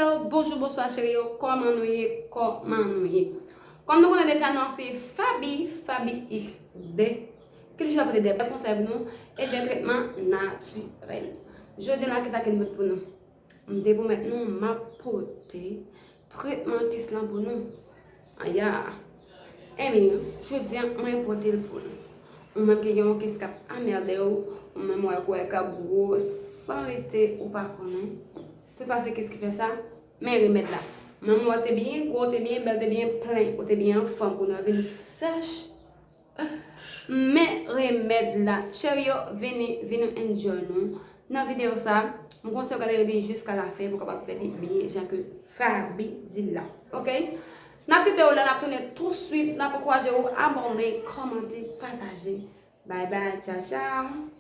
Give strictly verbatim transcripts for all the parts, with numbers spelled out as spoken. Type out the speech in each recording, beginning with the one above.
Bonjou, bonswa cheri yo, kòman nou ye, kòman nou ye? Kòm nou konnen deja, non se Faby, Faby X D, ki toujou ap pote de bèl konsèy pou nou e de tretman natirèl. Jodi la, kisa ke m pote pou nou? M te pwomèt nou m ap pote tretman kis lan pou nou. Aya! Ebyen, jodi a, mwen pote l pou nou. Ou menm ki gen yon kis k ap anmède w, ou menm wè kò w ka gwo, san rete ou pa konnen. Tout fwa se kis ki fè sa, men remèd la. Menm wè w te byen gwo, w te byen bèl, w te byen plen, ou te byen anfòm, kounye a w vin sèch. Men remèd la. Cheri yo, vini, vini enjoy nou. Nan videyo sa, m konseye w gade li jiska lafen pou w kapab fè li byen jan ke Faby di l la. Oke? N ap kite w la, n ap tounen tou swit. N ap ankouraje w abòne, kòmante, pataje. Bye bye, tchaw, tchaw.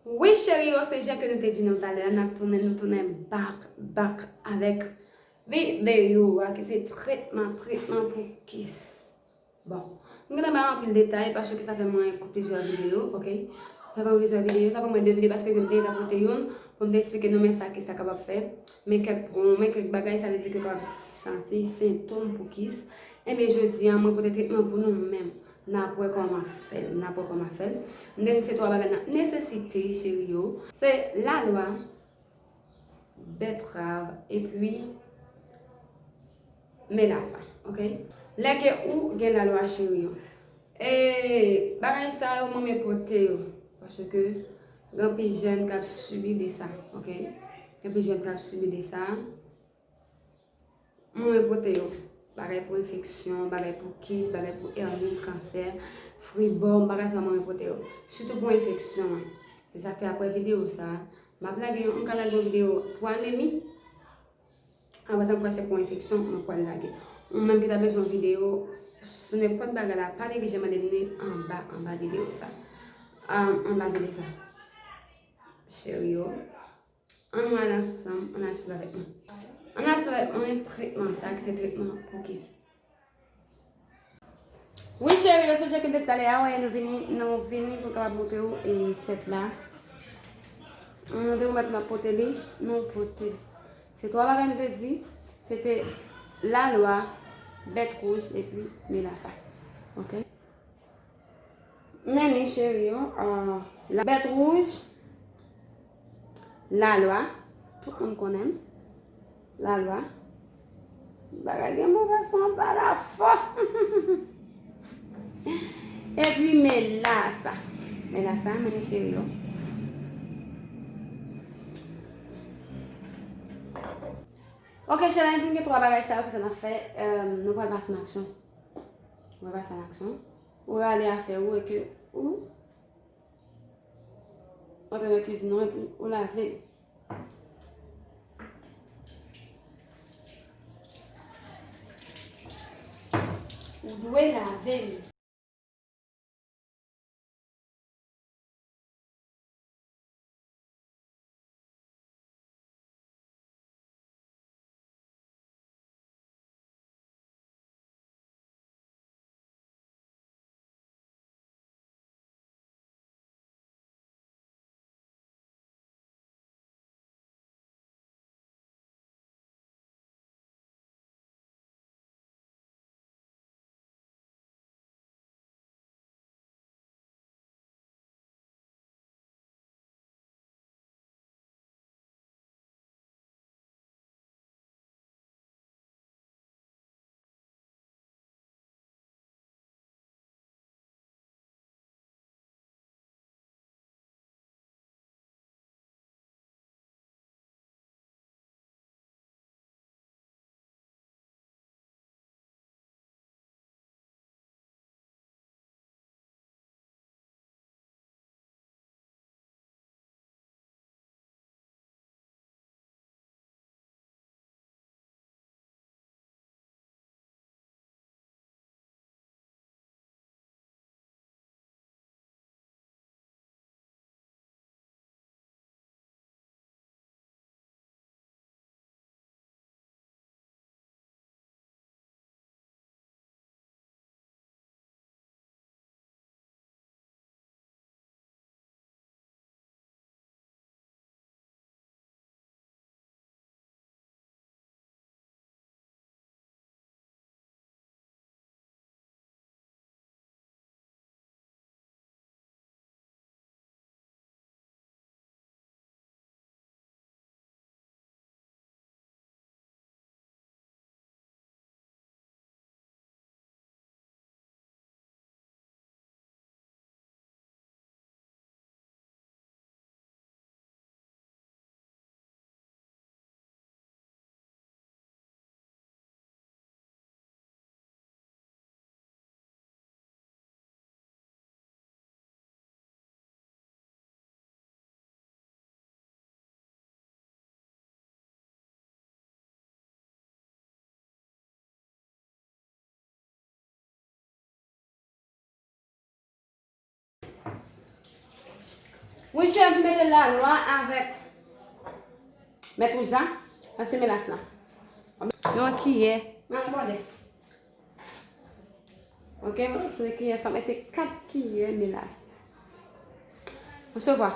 Wi, cheri yo, se jan ke nou te di nou talè a, n ap tounen, nou tounen back, back avèk videyo a, ki se tretman, tretman pou kis. Bon, m gentan bay anpil detay, paske sa fè mwen plizyè videyo, oke? Sa fè mwen plizyè videyo, sa fè mwen de videyo, paske m te gentan pote youn, pou m te eksplike nou men sa kis sa kapab fè, men kèk pwen, men kèk bagay, sa vle di ke kapab santi sentòm pou kis. Ebyen, jodi a, mwen pote tretman pou nou menm. N ap wè kòman fè l, n ap wè kòman fè l. M te di se twa bagay nan nesesite, cheri yo. Se lalwa, bètrav, epi melasa, oke? Lè ke ou gen lalwa, cheri yo. E bagay sa yo, mwen men pote yo. Paske gen anpil jèn k ap sibi de sa, oke? Gen anpil jèn k ap sibi de sa. Mwen pote yo. Bagay pou enfeksyon, bagay pou kis, bagay pou èni, kansè, fribòm, bagay sa mwen pote yo. Sitou pou enfeksyon an. Se sa k fè apre videyo sa, m ap lage yon, m ka lage yon videyo pou anemi. Apre sa, m kwè se pou enfeksyon, mwen pral lage. Ou menm ki ta bezwen yon videyo sou nenpòt bagay la, pa neglije mande n li anba, anba videyo sa. An, anba videyo sa. Cheri yo. Ann al ansanm, ann al swiv avèk mwen. Ann al swiv avèk mwen tretman sa, ki se tretman pou kis. Wi, cheri yo, se jan ke m te di talè a, wè, nou vini, nou vini pou n kapab montre w, e, sèt la. Nou te pwomèt n ap pote li, nou pote. Se twa bagay nou te di, se te lalwa, bèt wouj, epi melasa. Oke? Men li, cheri yo, ah, la bèt wouj, lalwa, tout moun konnen m, lalwa. Bagay gen move son anba la fò. Epi melasa. Melasa, men li, cheri yo. Oke, cheri, nou gen twa bagay sa yo, kisa n ap fè? Eh, nou pral pase nan aksyon. Nou pral pase nan aksyon. Ou rale afè ou e ke ou antre nan kizin ou epi ou lave l. Ou dwe lave l. Wi, cheri, m mete lalwa avèk mèt wouj la. Sa se melas la. Yon kiyè. Nan bòdè. Ok, mwen sou kiyè sa, mete kat kiyè melas. Resevwa.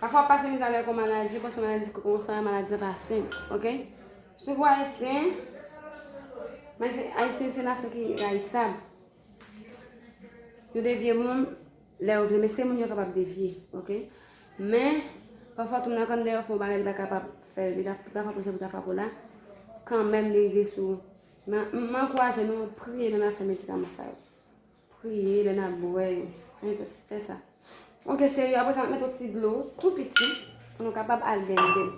Pafwa w ap pase mizè avèk yon maladi, panse maladi konsa, maladi an pa senp, ok? Sou pou Ayisyen, Ayisyen, Ayisyen se nasyon ki rayisab. Yo devye moun lè yo vle, men se moun yo kapab devye, ok? Men, pafwa tou moun nan kanndè yo fè yon bagay, li pa kapab fè l, li ta, li pa fè pou jan pou ta fè pou la, kanmenm li rive sou ou. Men, m, m ankouraje nou priye lè n ap fè medikaman sa yo. Priye lè n ap bwè yo. Fè, fè sa. Ok, cheri, apre sa, m ap mete yon ti dlo tou piti pou nou kapab al blende l.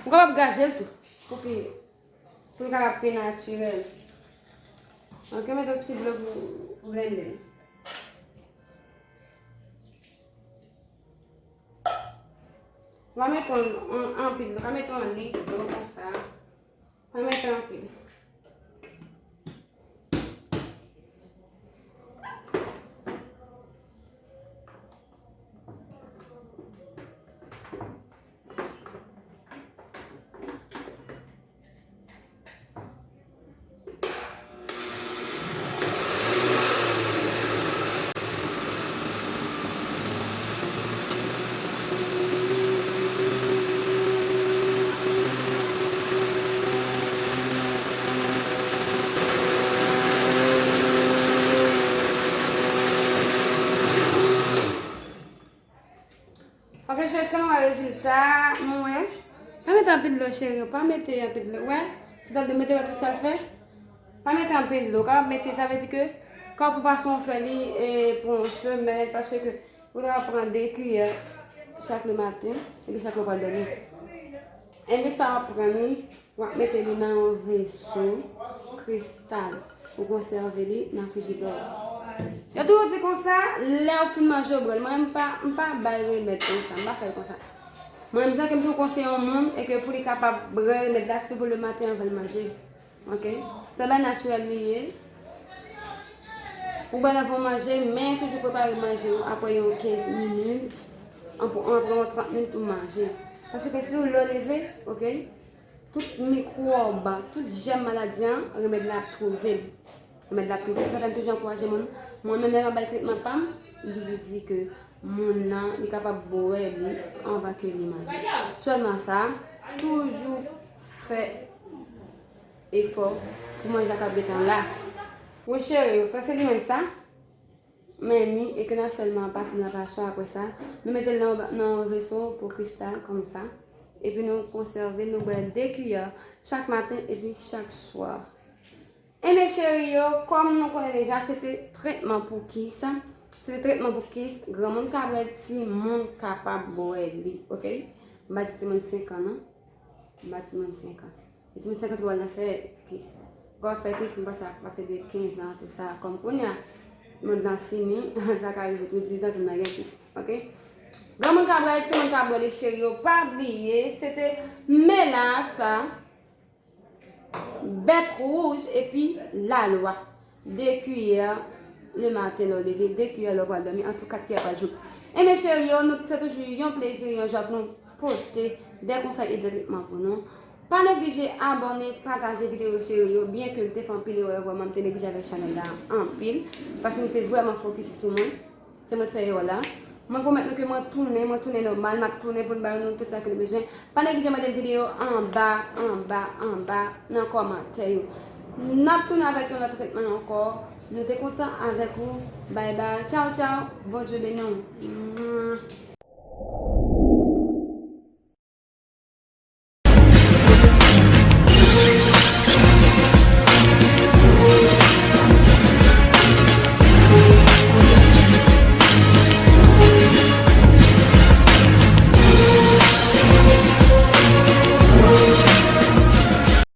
Ou kapab graje l tou. Pou pi, pou l kapab pi natirèl. Ok, mete yon ti dlo pou, pou blende l. Ou pa mete yon, yon anpil, ou pa mete yon lit dlo konsa. Pa mete anpil. Ok, cheri, èske nou wè rezilta? Nou wè? Pa mete anpil dlo, cheri, pa mete anpil dlo. Wè? Ti dlo mete wè tout sa l fè. Pa mete anpil dlo. Kapab mete, sa vle di ke, kòm fason w fè li, e, pou yon semèn, paske ou ta pran de kiyè chak le maten, epi chak lè w pral dòmi. Epi sa w ap pran li, w ap mete li nan yon veso kristal pou konsève li nan frijidè w. Yo toujou di konsa, lè w fin manje, w bwè l. Mwen, m pa, m pa bay remèd konsa, m pa fè l konsa. Mwen, jan ke m toujou konseye yon moun, e ke pou li kapab bwè remèd la, se pou le maten anvan l manje. Ok? Se yon bagay natirèl li ye. Ou bwè l anvan w manje, men toujou prepare manje w apre yon kenz minit, anp-, anpre yon trant minit pou manje. Paske si w lè w leve, ok? Tout mikwòb, tout jèm maladi an, remèd la ap twouve l. Remèd la ap twouve l. Sa fè m toujou ankouraje moun. Mwen menm, lè m ap bay tretman pa m, m toujou di ke moun nan, li kapab bwè li anvan ke li manje. Sèlman sa, toujou fè efò pou manje a ka gentan la. Wi, cheri, sa se li menm sa. Men ni, e ke n ap sèlman pase nan pasyon apre sa. Nou mete l nan, nan yon veso pou kristal, kòm sa. Epi nou konsève, nou bwè de kiyè chak maten epi chak swa. Enben, cheri yo, kòm nou konnen deja, se te tretman pou kis. Se te tretman pou kis. Granmoun ka bwè, timoun kapab bwè li, ok? M pa di timoun senk an, non. M pa di timoun senk an. E timoun senk an tou pral nan fè kis. Lè w ap fè kis, m panse apati de kenz an, tou sa, kòm kounye a, mond lan fini, sa ka rive tou diz an, timoun nan gen kis, ok? Granmoun ka bwè, timoun ka bwè, cheri yo, pa bliye, se te melas, bèt wouj, epi lalwa. De kiyè le maten lè w leve, de kiyè lè w pral dòmi, an tou kat kiyè pa jou. Enben, cheri yo, nou, se toujou yon plezi, yon jwa pou nou pote de konsèy e de tretman pou nou. Pa neglije abòne, pataje videyo, cheri yo, byenke m te fè anpil erè, vrèman, m te neglije avèk chanèl la anpil, paske m te vrèman fokis sou mwen. Se mwen k fè erè la. Mwen pwomèt nou ke mwen tounen, mwen tounen nòmal, m ap tounen pou n ba nou tout sa ke nou bezwen. Pa neglije mande m videyo anba, anba, anba, nan kòmantè yo. N ap tounen avèk yon lòt tretman ankò. Nou te kontan avèk ou. Bay bay. Tchaw, tchaw. Bondye beni w. Mwa.